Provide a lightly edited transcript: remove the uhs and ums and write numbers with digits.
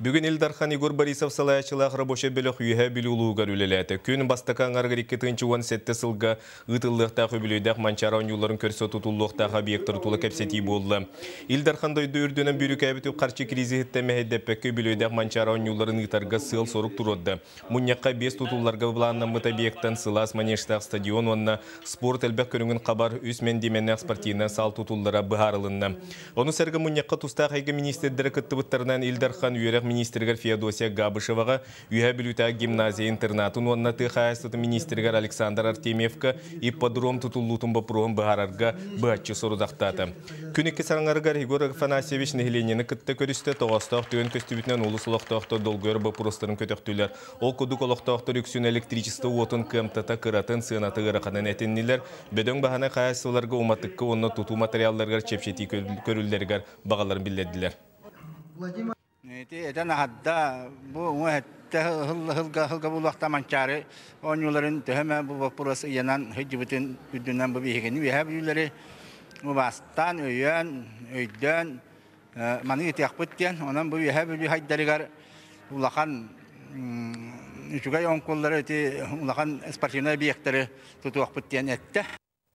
Бүгүн Ил Дархан Егор Борисов салайааччылаах рабочай бөлөх Үөһээ Бүлүү улууһугар үлэлээтэ. Күн бастакы аҥарыгар 2017 сылга ыытыллыахтаах үбүлүөйдээх Манчаары оонньууларын көрсө тутуллуохтаах объектары тула кэпсэтии буолла. Ил Дархан дойду үрдүнэн бүрүүкээбит үп-харчы кризиһиттэн мэһэйдэппэккэ үбүлүөйдээх Манчаары оонньууларын ыытарга сыал-сорук туруорда. Мунньахха биэс тутулларга былааннаммыт объектан сылаас манежтаах стадион уонна спорт элбэх көрүҥүн хабар үс мэндиэмэннээх спортивнай саал тутуллара быһаарылынна. Ону сэргэ мунньахха тустаах эйгэ миниистирдэрэ кыттыбыттарынан Ил Дархан үөрэх миниистиригэр Феодосия Габышеваҕа, Үөһээ Бүлүүтээҕи гимназия интернатын уонна тыа хаһаайыстыбатын миниистиригэр Александр Артемьевка ипподром тутуллуутун боппуруоһун быһаарарга быһаччы сорудахтаата. Күн иккис аҥарыгар Егор Афанасьевич нэһилиэнньэни кытта көрүстэ, тоҕоостоох түгэн көстүбүтүнэн улуус олохтоохтор долгуйар боппуруостарын көтөхтүлэр. Ол курдук олохтоохтор үксүн электричество уотун кыамтата кыратын, сыаната ыараханын этиннилэр. Бөдөҥ баһанай хаһаайыстыбаларга уматыкка уонна тутуу материалларыгар чэпчэтии көрүллэригэр баҕаларын биллэрдилэр. Ити этэн аһарда бу уҥа өттө сылга сылга булуохта Манчаары оонньууларын төһө эмэ бу боппуруос ыйанан сылдьыбытын үрдүнэн бу биһигини үөһээ бүлүүлэри убаастаан, өйөөн, өйдөөн маны ыытыахпыт диэн. Онон бу Үөһээ Бүлүү хайдарыгар улахан үчүгэй оҥкуллары ити улахан спортивнай объектары тутуохпут диэн эттэ.